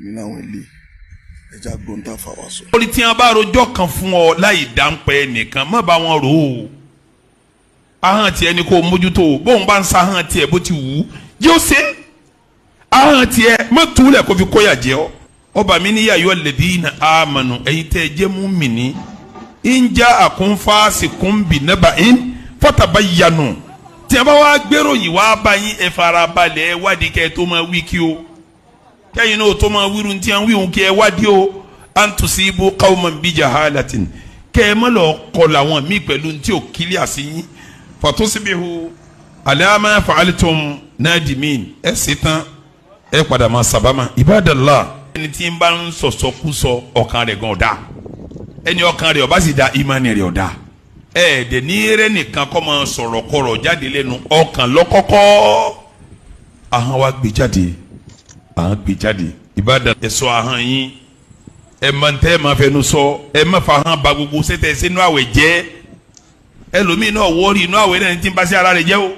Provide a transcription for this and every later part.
Mùsùlùmí láwọn ilé ẹja gbọ́n tá a fà wá sọ. Orí tí wọn bá rojọ́ kan fún ọ láì dáńpẹ́ nìkan, má bá wọn rò ó. Ahọ́n tiẹ̀ ni kò mójútó. Bóun bá ń sa ahọ́n tiẹ̀ bó ti wù ú yóò ṣe ahọ́n tiẹ̀ má túlẹ̀ kó fi kóyà jẹ́ ọ. Ọba mi ní yàyọ lẹ́dínà àmànù, ẹ̀yin tẹ́ ẹ jẹ́ mùmínì, ń já àkúnfàásì kúnbì nẹ́bà ń fọ́tàbá yanu. Tí a bá wá gbèrò yìí wá bá yín, ẹ farabalẹ̀, ẹ wádìí kẹ́ ẹ tó máa wí kí o, kẹ́yìn náà tó máa wíru tí a ń wíhun kí ẹ wádìí o. An tusibu qawman bi jahalatin, kẹ́ ẹ má lọ kọlu àwọn míì pẹ̀lú tí o kílíà sí yín, fatusbihu ala ma fa'altum nadimin. Ẹ sì tán, ẹ padà máa sábàmà. Ibadallah, ẹni tí ń bá ń sọ̀sọ̀kúsọ, ọkàn rẹ̀ gan ọ̀dà. Ẹni ọkàn rẹ̀ ọba sì da, ìmánì rẹ̀ ọ̀dà. Ẹ dẹ̀ ní rẹ́ nìkan kọ́ máa sọ̀rọ̀ kọ̀rọ̀ jáde lẹ́nu, ọkàn lọ́kọ́kọ́, ahọ́n wa gbé jáde, ahọ́n gbé jáde. Ìbàdàn, ẹ ṣọ́ ahọ́n yín. Ẹ máa ń tẹ́ ẹ máa fẹnu sọ. Ẹ má fa ahọ́n ba gbogbo sẹ́tẹ̀ sínú àwẹ̀ jẹ́. Ẹlòmíín náà wọ́ọ̀rì inú àwẹ̀ náà ní tí ń bá sí ara rẹ̀ jẹ́ o.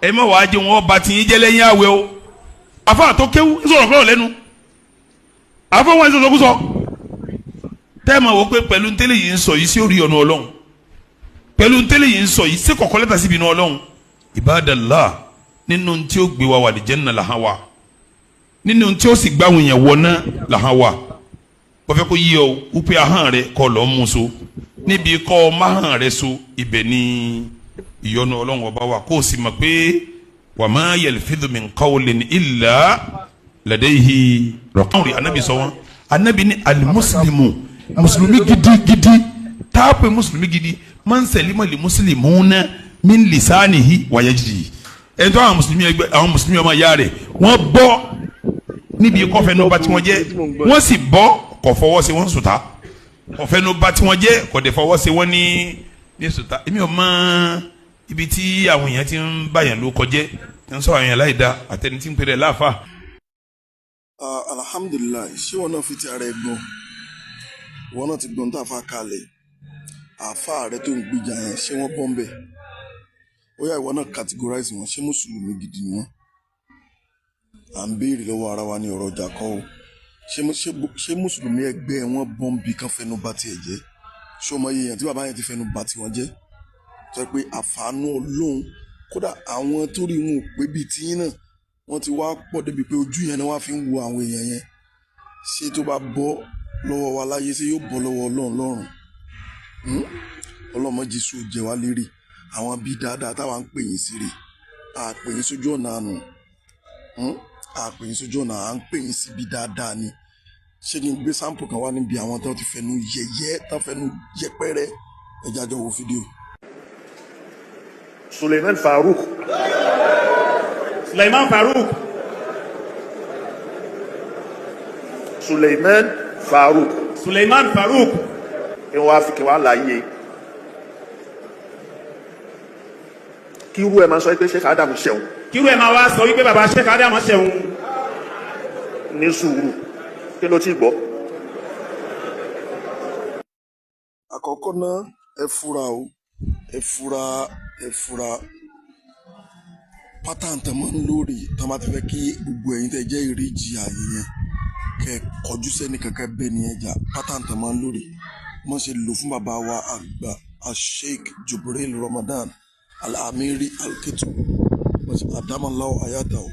Ẹ má wàá jẹ́ wọn ba tiyín jẹ́ lẹ́yìn àwẹ̀ o. Afa tó kéwú ń sọ̀rọ̀ kọ́rọ̀ lẹ́nu, afa wọn ń sọ̀rọ̀ kú sọ tẹ́ ẹ máa wọ pé pẹ̀lú ntẹ́lẹ̀ yìí ń sọ yìí, sí orí ọ̀nà Ọlọ́run? Pẹ̀lú ntẹ́lẹ̀ yìí ń sọ yìí, sí kọ̀kọ́ lẹ́tà síbi inú Ọlọ́run? Ibadallah, nínú tí ó gbé wa wà ní Jánnà làhán wa, nínú tí ó sì gbá àwọn èèyàn wọ náà làhán wa. Wọ́n fẹ́ kó yí ọ wípé ahọ́n rẹ kọ́ lọ́ọ́ mú so níbi kọ́ ọ máhàn rẹ so, ibẹ̀ ní ìyọ́nú Ọlọ́run Ọba wa. Kó o sì mọ̀ pé wa ma yalfidhu min qawlin illa ladayhi raqibun. Anabi sọ wọn, anabi ní alimuslimu, mùsùlùmí gidi gidi táàpẹ̀, mùsùlùmí gidi, man salima li muslimuna min lisanihi wa yadihi. Ẹ̀ tó àwọn mùsùlùmí ẹgbẹ́, àwọn mùsùlùmí ọmọ ìyá rẹ̀, wọ́n bọ́ níbi kọfẹ́ ní ọba tí wọ́n jẹ́, wọ́n sì bọ́ kò fọwọ́ sí wọ́n sùtá. Kọfẹ́ ní ọba tí wọ́n jẹ́, kò dẹ̀ fọwọ́ sí wọ́n ní sùtá. Èmi ò mọ ibi tí àwọn èèyàn ti ń báyàn ló kọjẹ́, ń sọ àwọn èèyàn láì da, àtẹni tí ń pèrè láàfà. Alhamdulillahi, ṣé wọn náà fi ti ara ẹ gbọ́n? Wọn náà ti gbọ́n tá a fa kalẹ̀. Àáfàá rẹ tó ń gbìjà yẹn, ṣé wọ́n bọ́ ń bẹ̀? Ó yá, ìwọ náà categorize wọn. Ṣé mùsùlùmí gidi ni wọ́n? À ń béèrè lọ́wọ́ ara wa ní ọ̀rọ̀ ọjà kọ́ o. Ṣé mùsùlùmí ẹgbẹ́ wọn bọ́ ń bi kán fẹnu bà tiẹ̀ jẹ́? Ṣé ọmọ yẹn tí bàbá yẹn ti fẹnu bà tiwọn jẹ́, sọ pé àfààní Ọlọ́run? Kódà àwọn tó rí wọn ò pé bíi tiyín náà, wọ́n ti wá pọ̀ débi pé ojú yẹn ni wọ́n fi ń wo àwọn èèyàn yẹn. Ṣé tó bá bọ́ lọ́wọ́ wa láyé, ṣé yóò bọ́ lọ́wọ́ Ọlọ́run lọ́run? Ọlọ́mọ Jésù jẹ wá lérè. Àwọn bíi dáadáa táwa ń pè yín sí rè, à pè yín sójú ọ̀nà àánú, À pè yín sójú ọ̀nà, à ń pè yín síbi dáadáa ni. Ṣé kí n gbé sample kan wá níbi àwọn tó ti fẹnu yẹ̀yẹ́, tó fẹnu yẹpẹrẹ? Ẹ jẹ́ àjọ wo fídíò. Suleiman Farouk. Suleiman Farouk. Suleiman Farouk. Suleiman Farouk. Kí wọ́n á fi kí wọ́n á láàyè kí irú ẹ̀ máa sọ pé Sheikh Adam ṣẹ̀wọ̀n. Kírú ẹ̀ máa wá sọ wípé bàbá Sheikh Adam ṣẹ̀wọ̀n. Ní sùúrù, kí ló ti gbọ́? Àkọ́kọ́ náà, ẹ fura o, ẹ fura, ẹ fura. Pattern tán máa ń lórí tán bá ti fẹ́ kí gbogbo ẹ̀yin tẹ́ jẹ́ ìríjì ààyè yẹn kẹ́ ẹ kọjú sẹ́ni kankan bẹ́ẹ̀ ni ẹ jà. Pattern tán máa ń lórí, wọ́n ṣe lò fún bàbá wa àgbà Sheikh Jubril Ramadan Al-Amiri Al-Ketu, wọ́n ṣe adamallahu ayata o.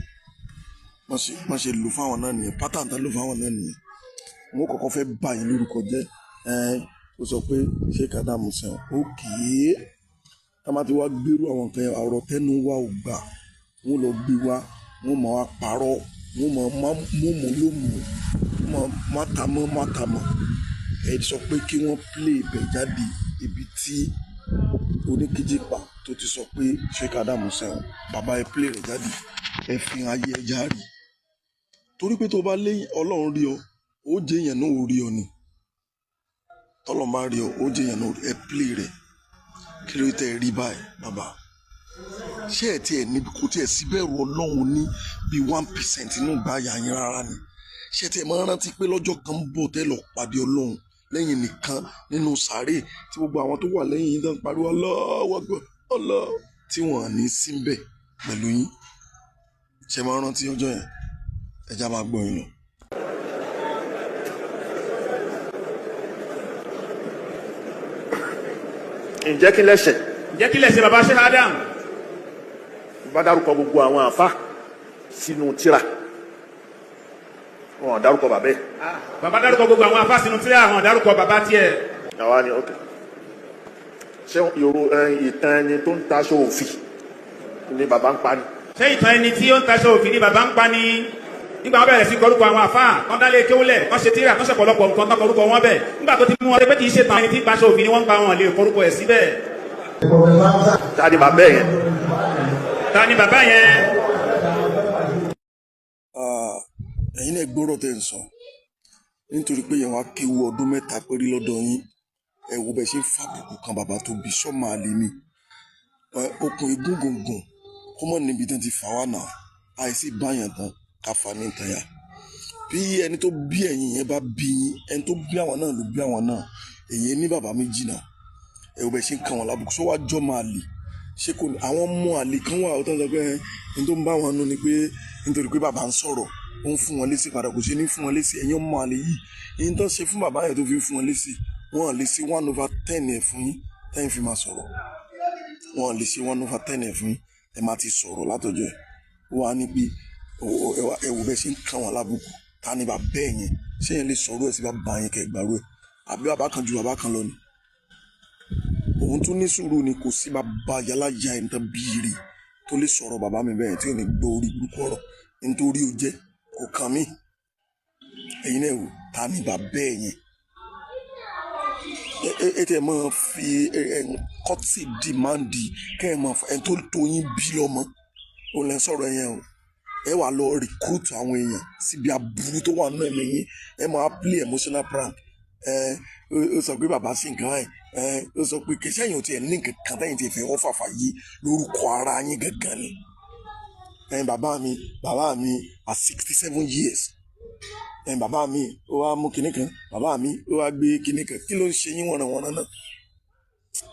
Wọ́n ṣe lò fún àwọn náà nìyẹn. Pattern tán lò fún àwọn náà nìyẹn. Wọ́n kọ́kọ́ fẹ́ bà yín lórúkọ jẹ́. Ẹ̀ ó sọ pé Sheikh Adam sẹ́wọ̀n ókèé. Tá a máa ti wá gbérú àwọn nǹkan yẹn, ọ̀rọ̀ tẹnu wa ò gbà, wọ́n lọ gbé wa, wọ́n máa wá parọ́, wọ́n máa mú mú ló mú má ta mọ́ má ta mọ́. Ẹ sọ pé kí wọ́n play ibẹ̀ jáde, ibi tí oníkíjìpá tó ti sọ pé Sheikh Adam sẹ́wọ̀n. Bàbá, ẹ play rẹ̀ jáde, ẹ fi hàn ayé ẹja rí. Torí pé tó bá léyìn Ọlọ́run rí ọ, ó jẹ́ èèyàn náà ó rí ọ ni. Tọ́lọ́run bá rí ọ, ó jẹ́ èèyàn náà. Ẹ play rẹ̀. Kí ló tẹ́ ẹ rí báyìí, bàbá? Ṣé ẹ tiẹ̀ níbi kò tiẹ̀ síbẹ̀rù Ọlọ́run ní bíi 1% inú ìgbà yà yín rárá ni? Ṣé tiẹ̀ máa ń rántí pé lọ́jọ́ kan ń bọ̀ tẹ́ lọ pàdé Ọlọ́run lẹ́yìn nìkan nínú sàárè, tí gbogbo àwọn tó wà lẹ́yìn yín tán pariwo Allahu Akbar Allah, tí wọ́n ní síbẹ̀ pẹ̀lú yín? Ṣé máa ń rántí ọjọ́ yẹn? Ẹ já máa gbọ́ yín lọ. Ǹjẹ́ kí lẹ́sẹ̀? Ǹjẹ́ kí lẹ̀ṣẹ̀ baba Sheikh Adam? Bá dárúkọ gbogbo àwọn àfa sínú tírà, wọn dárúkọ bàbá ẹ̀. Baba dárúkọ gbogbo àwọn àfa sínú tírà, wọn dárúkọ baba tiẹ̀. Àwa ni ok, ṣé yorù ìtàn ẹni tó ń taṣọ òfì ni bàbá ń pa ni? Ṣé ìtàn ẹni tí ó ń taṣọ òfì ni baba ń pa ni? Nígbà wọn bẹ̀rẹ̀ sí kọrúkọ àwọn àfa, wọn dálé kéwúlẹ̀, wọn ṣe tírà, wọn ṣe ọ̀pọ̀lọpọ̀ nǹkan tán kọrúkọ wọn bẹ̀. Nígbà tó ti mú wọn pé kì í ṣe tàn ẹni tí ń taṣọ òfì ni wọ́n ń pa, wọn lè kọrúkọ ẹ̀ síbẹ̀. Ta ni bàbá yẹn? Ta ni bàbá yẹn? Ẹ̀yin náà gbọ́rọ̀ tẹ́ ń sọ, nítorí pé yẹn wá kéwu ọdún 3 péré lọ́dọ̀ yín. Ẹ wo bẹ́ẹ̀ ṣe ń fàbùkù kan bàbá tó bí sọ́mọ àlè ni. Okùn egún gùngùn kó mọ̀ níbi tán ti fà wá náà, àìsí báyàn tán ká fa ní ìtàn yà. Bí ẹni tó bí ẹ̀yin yẹn bá bí yín, ẹni tó bí àwọn náà ló bí àwọn náà. Èyí ní bàbá méjì náà. Ẹ wo bẹ́ẹ̀ ṣe ń kàn wọ́n lábùkù, sọ wá jọ́ máa lè ṣé kò ní àwọn ọmọ àlè kan wà ó tán sọ pé ẹni tó ń bá wọn nú ni pé nítorí pé bàbá ń sọ̀rọ̀ ó ń fún wọn lésì padà, kò ṣe ní fún wọn lésì. Ẹ̀yin ọmọ àlè yìí, ẹ̀yin tó ń ṣe fún bàbá yẹn tó fi ń fún wọn lésì, wọn lè ṣe 1/10 ẹ̀ fún yín tẹ́yìn fi máa sọ̀rọ̀. Wọn lè ṣe 1/10 ẹ̀ fún yín, ẹ máa ti sọ̀rọ̀ látọjọ́ ẹ̀. Wọ́n á ní pé ẹ wò bẹ́ẹ̀ ṣe ń kàn wọ́n lábùkù. Ta ni bàbá ẹ̀ yẹn? Ṣé yẹn lè sọ̀rọ̀ ẹ̀ sí bàbá yẹn kẹ́ gbàrú ẹ̀? Àbí bàbá kan ju bàbá kan lọ ni? Òun tún ní sùúrù ni, kò sí bàbá yálà ya ẹ̀ ń tán bíire tó lè sọ̀rọ̀ bàbá mi bẹ́ẹ̀ tí ò ní gbọ́ orí burúkú ọ̀rọ̀ nítorí ó jẹ́ kò kàn mí. Ẹ̀yin náà wò, ta ni bàbá ẹ̀ yẹn? Ẹ tẹ́ máa fi kọ́tì dìmáàndì kẹ́ ẹ máa ẹ tó tó yín bí lọ́mọ òun lẹ́ sọ̀rọ̀ yẹn o. Ẹ wà lọ recruit àwọn èèyàn síbi aburú tó wà nínú ẹ̀mí yín. Ẹ máa play emotional prank. Ẹ ó sọ pé bàbá sí nǹkan ẹ, ó sọ pé kẹsẹ́ yìí ò tiẹ̀ ní nǹkan kan tẹ́yìn tí ẹ fẹ́ wọ́n fàfà yìí lórúkọ ara yín gangan ni. Ẹ bàbá mi at 67 years. Ẹ bàbá mi ó wá mú kinní kan, bàbá mi ó wá gbé kinní kan, kí ló ń ṣe yín wọ̀nàwọ̀nà náà?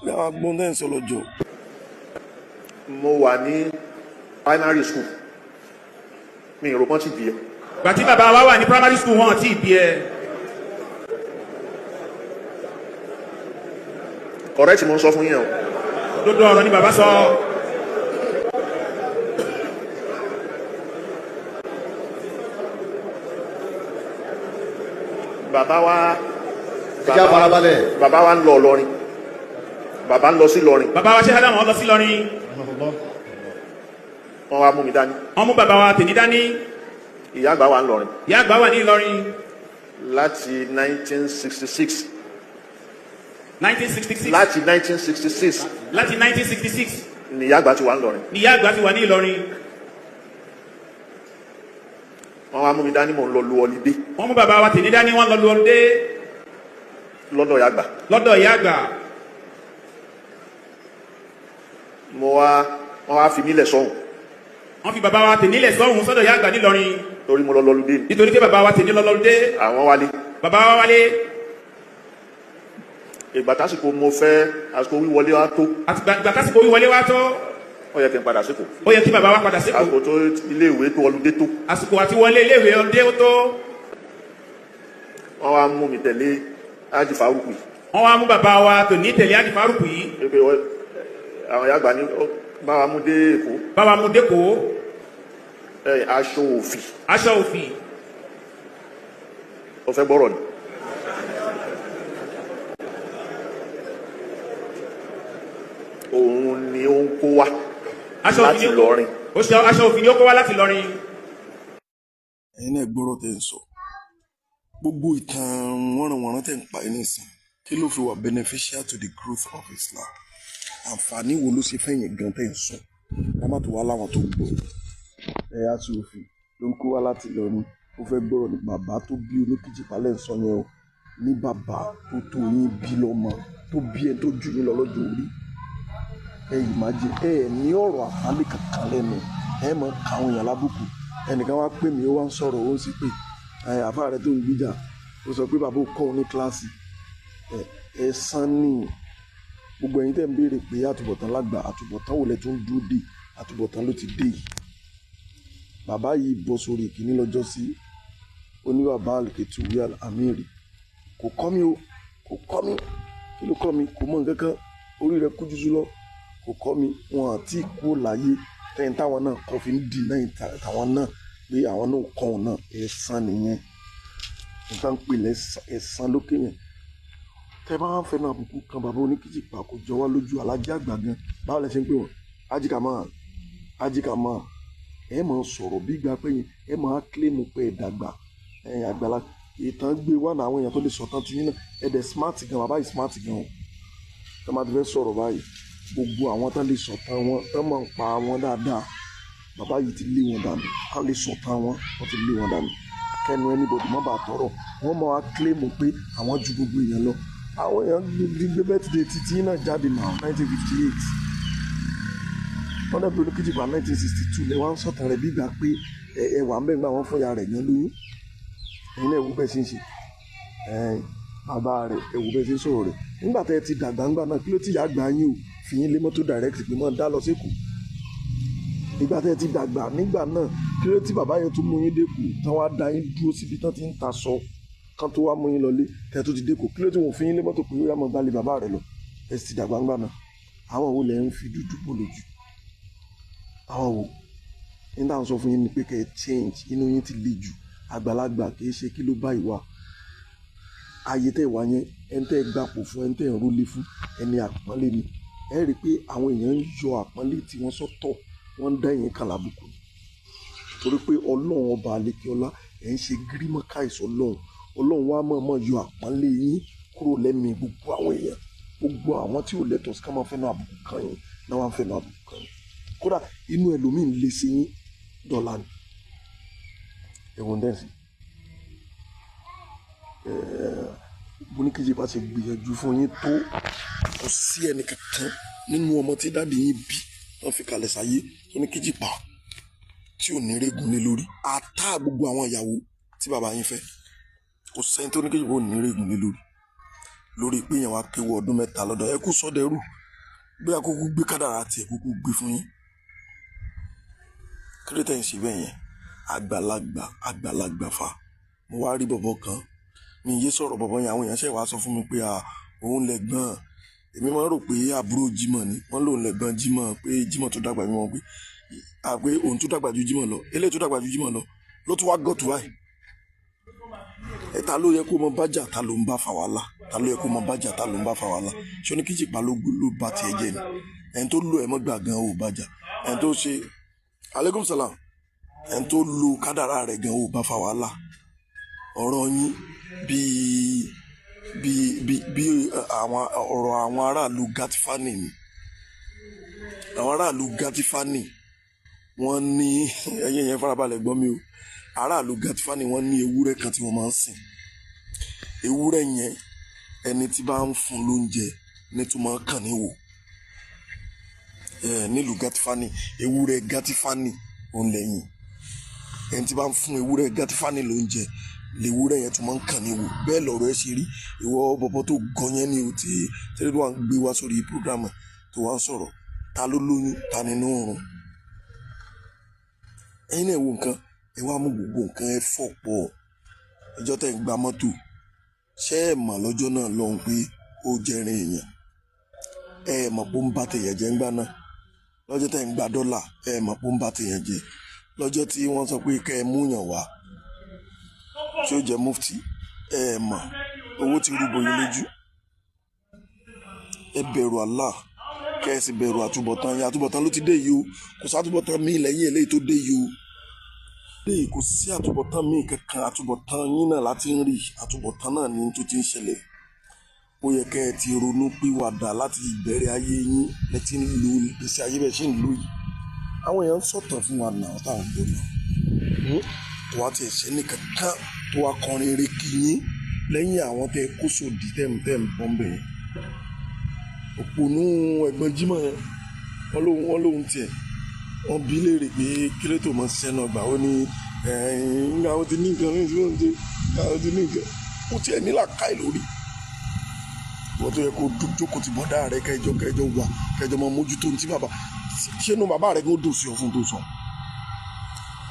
Bí àwọn agbóhùn tẹ́ ń sọ lọ́jọ́. Mo wà ní primary school, mi ò rò pọ́n ti bí ẹ. Gbà tí bàbá wa wà ní primary school, wọn ti bí ẹ. Correct, mo ń sọ fún yín o. Òdodo ọ̀rọ̀ ni bàbá sọ. Bàbá wa Ẹ farabalẹ̀. Bàbá wa ń lọ Ìlọrin, bàbá ń lọ sí Ìlọrin. Bàbá wa Sheikh Adam lọ sí Ìlọrin. Wọ́n wá mú mi dání. Wọ́n mú bàbá wa tèmi dání. Ìyá àgbà wa ń lọrin. Ìyá àgbà wà ní Ìlọrin. Láti 1966. 1966. Láti 1966. Láti 1966. Ni ìyá àgbà ti wà ń lọrin. Ni ìyá àgbà ti wà ní Ìlọrin. Wọ́n wá mú mi dání, mò ń lọ lu ọlídé. Wọ́n mú bàbá wa tèmi dání, wọ́n lọ lu ọlídé. Lọ́dọ̀ ìyá àgbà. Lọ́dọ̀ ìyá àgbà. Mo wá, wọ́n wá fi mí lẹ̀ sọ́hùn. Wọ́n fi bàbá wa tèmi lẹ̀ sọ́hùn sọ́dọ̀ ìyá àgbà nílọrin. Torí mo lọ lọlúdé. Nítorí pé bàbá wa tèmi lọ lọlúdé. Àwọn wálé. Bàbá wa wálé. Ìgbà tásìkò mo fẹ́, àsìkò wíwọlé wa tó. Ìgbà tásìkò wíwọlé wa tó. Ó yẹ kí n padà síkò. Ó yẹ kí bàbá wa padà síkò. Àsìkò tó ilé ìwé tó ọlúdé tó. Àsìkò àti wọlé ilé ìwé ọlúdé tó. Wọ́n wá mú mi tẹ̀lé Ájì Fárúkù yìí. Wọ́n wá mú bàbá wa tòní tẹ̀lé Ájì Fárúkù yìí. Àwọn ìyá àgbà ní bá wa mú dé Èkó. Bá wa mú dé Èkó. Ẹ aṣọ òfì. Aṣọ òfì. Ó fẹ́ gbọ́rọ̀ ni. Òun ni ó ń kó wá láti Ìlọrin. Aṣọ òfì ni ó kó wá láti Ìlọrin. Ẹ̀yin náà gbọ́rọ̀ tẹ́ ń sọ. Gbogbo ìtàn wọ́nranwọ̀nran tẹ́ ń pa ẹ̀ nísìn, kí ló fi wà beneficial to the growth of Islam? Àǹfààní wo ló ṣe fẹ́yìn gan tẹ́ ń sọ? Ká má tó wá láwọn tó gbọ́. Ẹ aṣọ òfì ló ń kó wá láti Ìlọrin. Ó fẹ́ gbọ́rọ̀ ní bàbá tó bí oníkìjìpá lẹ́ ń sọ yẹn o. Ní bàbá tó tó yín bí lọ́mọ, tó bí ẹ tó jù yín lọ lọ́jọ́ orí. Ẹ imagine, ẹ ní ọ̀rọ̀ àpálẹ̀ kankan lẹ́nu, ẹ mọ̀ káwọn èèyàn lábùkù. Ẹnìkan wá pè mí, ó wá ń sọ̀rọ̀, ó ń sì pé àfáà rẹ tó ń gbìjà, ó sọ pé bàbá ò kọ́ òun ní kíláàsì. Ẹ sán ní gbogbo ẹ̀yin tẹ́ ń béèrè pé àtúbọ̀tán lágbà, àtúbọ̀tán wò lẹ tún dúró dé, àtúbọ̀tán ló ti dé yìí. Bàbá yìí bọ́ sórí ìkíní lọ́jọ́ sí, ó ní bàbá Àlùkẹ́tù wí àmì rè, kò kọ́ mi o, kò kọ́ mi, kí ló kọ́ mi, kò mọ̀ nǹkan kan. Orí rẹ̀ kú jùjú lọ, kò kọ́ mi. Wọn àti kú láyé tẹ́yìn táwọn náà kọ́ fi ń dì náà táwọn náà pé àwọn náà kọ́ òun náà. Ẹ̀san nìyẹn, nǹkan pè lẹ́sàn lókè yẹn. Tẹ́ bá ń fẹnu àbùkù kan bàbá oníkìjìpá, kò jọ wá lójú. Alájí àgbà gan, báwo lẹ ṣe ń pè wọ́n? Ajíkàmọ́, ajíkàmọ́. Ẹ máa sọ̀rọ̀ bí gba pé yẹn, ẹ máa kílèmù pé ẹ dàgbà, ẹ̀yìn àgbàlá. Ìtàn gbé wà náà, àwọn èèyàn tó lè sọ̀tàn ti yín náà. Ẹ dẹ̀ smart gan, bàbá yìí smart gan o. Tẹ́ máa ti fẹ́ sọ̀rọ̀ báyìí, gbogbo àwọn tán lè sọ̀tàn wọn, tán máa ń pa wọn dáadáa, bàbá yìí ti lé wọn dànù. Ká lè sọ̀tàn wọn, wọ́n ti lé wọn dànù. Kẹnu anybody má bàa tọrọ. Wọ́n máa kílèmù pé àwọn ju gbogbo èèyàn lọ. Àwọn èèyàn gbé birthday títí náà jáde náà 1958, wọ́n dẹ̀ bí Oníkìjìpá 1962. Lẹ́ wọ́n ń sọ̀tàn rẹ̀ bí gbà pé ẹ wà ń bẹ̀ gbà wọ́n fún ìyá rẹ̀ yan lóyún. Ẹ̀yin náà ẹ̀wù bẹ́ẹ̀ ṣe ń ṣe bàbá rẹ̀, ẹ̀wù bẹ́ẹ̀ ṣe ń sọ̀rọ̀ rẹ̀ nígbà tẹ́ ẹ ti dàgbà ńgbà náà. Kí ló ti yà gbà yín o fi yín lé mọ́tò direct pé mọ́ dá lọ sékòó nígbà tẹ́ ẹ ti dàgbà nígbà náà? Kí ló ti bàbá yẹn tún mú yín dẹ́kù tán, wá da yín dúró síbi tán ti ń ta sọ kán tó wá mú yín lọlé tẹ́ tó ti dẹ́kù? Kí ló ti wọ́n fi yín lé mọ́tò pé ó yá, mọ́ gbálẹ̀ bàbá rẹ̀ lọ? Ẹ sì ti dàgbà ńgbà náà. Àwọn wo lẹ ń fi dúdú bò lójú? Àwọn wo ní táwọn sọ fún yín ni pé kẹ́ ẹ change. Inú yín ti le jù. Àgbàlagbà kì í ṣe kí ló bá ìwà ayé tẹ́ ìwà yẹn. Ẹni tẹ́ gbapò fún, ẹni tẹ́ ń rólé fún, ẹni àpọ́nlé ni. Ẹ rí i pé àwọn èèyàn ń yọ àpọ́nlé tí wọ́n sọ́tọ̀, wọ́n ń dá ẹ̀yìn kan lábùkù ni, torí pé Ọlọ́run ọba àlekíọ́lá ẹ̀ ń ṣe gírímọ́káìsì. Ọlọ́run, Ọlọ́run wa mọ̀ọ́mọ̀ yọ àpọ́nlé yín kúrò lẹ́mìí gbogbo àwọn èèyàn. Gbogbo àwọn tí ò lẹ́tọ̀ọ́ sí ká máa fẹ́nu àbùkù kan yín náà wọ́n fẹ́nu àbùkù kan yín. Kódà inú ẹlòmíín lè ṣe yín dọ́là ni. Ẹ̀wọ̀n dẹ́sí Oníkìjìpá ṣe gbìyànjú fún yín tó, kò sí ẹnì kankan nínú ọmọ tí dáàdi yín bí wọ́n fi kalẹ̀ sáyé Oníkìjìpá tí ò ní régún lé lórí. Àtà gbogbo àwọn ìyàwó tí bàbá yín fẹ́, kò sẹ́ni tó Oníkìjìpá ò ní régún lé lórí, lórí pé yẹn wá kéwọ́ ọdún 3 lọ́dọ̀ ẹ kú sọ́dẹ̀rù bí akókó gbé kádàrá tiẹ̀ kúkú gbé fún yín. Kí ló tẹ̀ ń ṣe bẹ́ẹ̀ yẹn? Àgbàlagbà, àgbàlagbà fa. Mo wá rí bọ̀bọ̀ kan, mi yé sọ̀rọ̀ bọ̀bọ̀ yẹn. Àwọn èèyàn ṣẹ̀ wá sọ fún mi pé òun lẹ̀gbọ́n. Èmi máa ń rò pé àbúrò Jímọ̀ ni wọ́n lòun lẹ̀gbọ́n Jímọ̀, pé Jímọ̀ tó dàgbà, mi mọ̀ pé àpé òun tó dàgbà ju Jímọ̀ lọ. Eléyìí tó dàgbà ju Jímọ̀ lọ ló tún wá gọ̀tù báyìí. Ẹ ta ló yẹ kó mọ bájà? Ta ló ń bá fa wàhálà? Ta ló yẹ kó mọ bájà? Ta ló ń bá fa wàhálà? Ṣé Oníkìjìpá ló bá tiẹ̀ jẹ́ ni? Ẹni tó lò ẹ̀ mọ́ gbà gan ò bájà. Ẹni tó ṣe aleykum salam, ẹni tó lo kádàrá rẹ̀ gan ò bá fa wàhálà. Ọ̀rọ̀ yín bíi bíi bíi bíi àwọn ọ̀rọ̀ àwọn aráàlú Gátífánì ni. Àwọn aráàlú Gátífánì, wọ́n ní, ẹ̀yin yẹn farabalẹ̀ gbọ́ mi o, aráàlú Gátífánì, wọ́n ní ewúrẹ́ kan tí wọ́n máa ń sìn. Ewúrẹ́ yẹn, ẹni tí bá ń fún lóúnjẹ ní tó máa ń kàn ní wò nílùú Gátífánì. Ewúrẹ́ Gátífánì òun lẹ́yìn. Ẹni tí bá ń fún ewúrẹ́ Gátífánì lóúnjẹ lewúrẹ́ yẹn tó máa ń kàn ní wò. Bẹ́ẹ̀ lọ̀rọ̀ ẹ ṣe rí. Ìwọ bọ̀bọ̀ tó gan yẹn ni o, tí tẹ́lẹ̀ tó wà ń gbé wá sórí program tó wá ń sọ̀rọ̀, ta ló lóyún, ta nínú oorun? Ẹ̀yin náà wo nǹkan, ẹ wá mú gbogbo nǹkan ẹ fọ̀ pọ̀. Ẹjọ́ tẹ̀ ń gba mọ́tò, ṣé ẹ mọ̀ lọ́jọ́ náà lọ́hùn pé ó jẹrin èèyàn? Ẹ mọ̀ pé ó ń bá tèèyàn jẹ́ ńgbà náà. Lọ́jọ́ tẹ̀ ń gba dọ́là, ẹ mọ̀ pé ó ń bá tèèyàn jẹ́. Lọ́jọ́ tí wọ́n sọ pé kẹ́ ẹ mú yàn wá tí ó jẹ́ mufti, ẹ mọ̀ owó ti rúbọ yín lójú. Ẹ bẹ̀rù Allah, kẹ́ ẹ sì bẹ̀rù àtúbọ̀tán yín. Àtúbọ̀tán ló ti dé yìí o. Kò sátúbọ̀tán míì lẹ́yìn eléyìí tó dé yìí o. Léyìí kò sí àtúbọ̀tán míì kankan. Àtúbọ̀tán yín náà láti ń rí àtúbọ̀tán náà ní tó ti ń ṣẹlẹ̀. Ó yẹ kẹ́ ẹ ti ronú pìwàdà láti ìbẹ̀rẹ̀ ayé yín lẹ ti ń lo ìgbésí ayé bẹ́ẹ̀ ṣe ń lò yìí. Àwọn èèyàn ń sọ̀tàn fún wa náà táwọn gbọ́ náà tó wá tiẹ̀ ṣe nìkan kan tó wá kọrin eré kí yín lẹ́yìn àwọn tẹ kó sòdì tẹ̀ ń bọ́m̀bẹ̀ yẹn. Òpònú ẹ̀gbọ́n Jímọ̀ yẹn, wọ́n lóhun tiẹ̀ wọ́n bí léèrè pé kí ló tó mọ̀ ṣiṣẹ́ náà gbà. Ó ní ẹ̀ẹ́n àwọn ti ní nǹkan ní ìṣúná ṣe, àwọn ti ní nǹkan. Ó tiẹ̀ ní làákàyè lórí. Wọ́n tó yẹ kó jókòó ti bọ́dá rẹ, kẹjọ kẹjọ wà, kẹjọ máa mójútó ní tí bàbá ṣé inú bàbá rẹ kó dùn sí ọ fún tó sọ.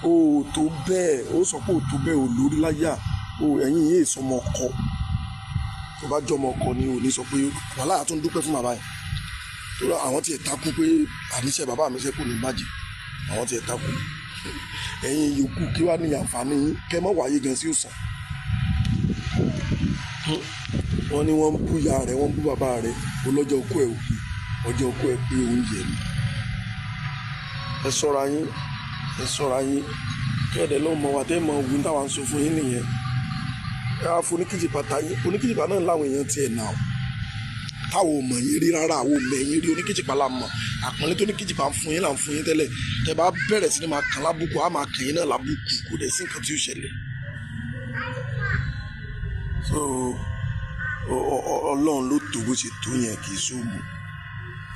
O tó bẹ́ẹ̀, ó sọ pé o tó bẹ́ẹ̀, ò lórí láyà o. Ẹ̀yin yìí sọmọ ọkọ, tó bá jọmọ ọkọ ni ò ní sọ pé wàhálà. Àtún dúpẹ́ fún bàbá yẹn. Tó àwọn tiẹ̀ takú pé àníṣe bàbá mi ṣe kò ní bàjẹ́, àwọn tiẹ̀ takú. Ẹ̀yin yòókù kí wàá ní àǹfààní yín kẹ́ mọ́ wáyé gan sí òsàn. Wọ́n ní wọ́n ń bú ìyá rẹ̀, wọ́n ń bú bàbá rẹ̀, olọ́jọ́ okú ẹ̀ òkú, ọjọ́ okú ẹ̀ pé oúnjẹ ni. Ẹ ṣọ́ra yín, ẹ ṣọ́ra yín, kẹ́ẹ̀dẹ̀ ló mọ wà tẹ́ mọ ògùn táwa ń sọ fún yín nìyẹn. Ẹ wá fún oníkìjìpá táyé, oníkìjìpá náà láwọn èèyàn tiẹ̀ nà ó. Táwọn ò mọ̀ yín rí rárá, àwọn ò mọ̀ yín rí, oníkìjìpá la mọ̀. Àpọ́nlé tó oníkìjìpá ń fún yín là ń fún yín tẹ́lẹ̀. Tẹ́ bá bẹ̀rẹ̀ sí ni máa kàn lábùkù, á máa kàn yín náà lábùkù, kò dẹ̀ sí nǹkan tí ó ṣẹlẹ̀. So Ọlọ́run ló tó bó ṣe tó yẹn, kì í sóògùn.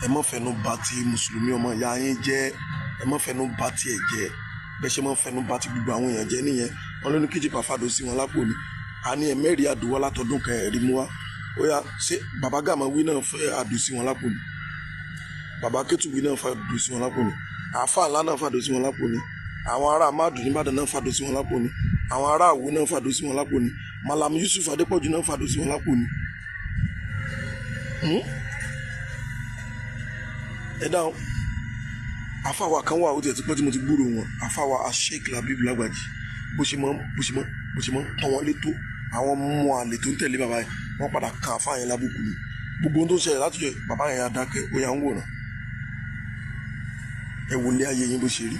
Ẹ má fẹnu bà ti mùsùlùmí ọmọ ìyá yín jẹ́, ẹ má fẹnu bà tiẹ̀ jẹ́, bẹ́ẹ̀ ṣe má fẹnu bà ti gbogbo àwọn èèyàn jẹ́ nìyẹn. Wọn ló ní kíjìpá fàdó sí wọn lápò ni. A ní ẹ mẹ́rìí àdúwọ́ látọdún kan ẹ̀rí mú wá. Ó yá, ṣé bàbá Gàmáwí náà fẹ́ àdó sí wọn lápò ni? Bàbá Kétùwí náà fẹ́ àdó sí wọn lápò ni? Àáfàá ńlá náà fàdó sí wọn lápò ni? Àwọn ará Amadu nìbàdàn náà fàdó sí wọn lápò ni? Àwọn ará Àwó náà fàdó sí wọn lápò ni? Malam Yusuf Adépọ̀jù náà fàdó sí wọn lápò ni? Ẹ dáhùn. Àfàwà kan wà, ó tiẹ̀ ti pẹ́ tí mo ti gbúrò wọn. Àfàwà Sheikh Labib Lágbàjì, bó ṣe mọ́ pọ́n wọn létó, àwọn ọmọ àlè tó ń tẹ̀lé bàbá yẹn, wọ́n padà kan àfáà yẹn lábùkù ni. Gbogbo ohun tó ń ṣẹlẹ̀ látijọ́ bàbá yẹn adákẹ́, ó yà ń wòran. Ẹ wò lé ayé yín bó ṣe rí.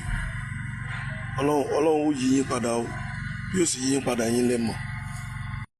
Ọlọ́run ó yí yín padà o, bí ó sì yí yín padà yín lẹ́mọ̀.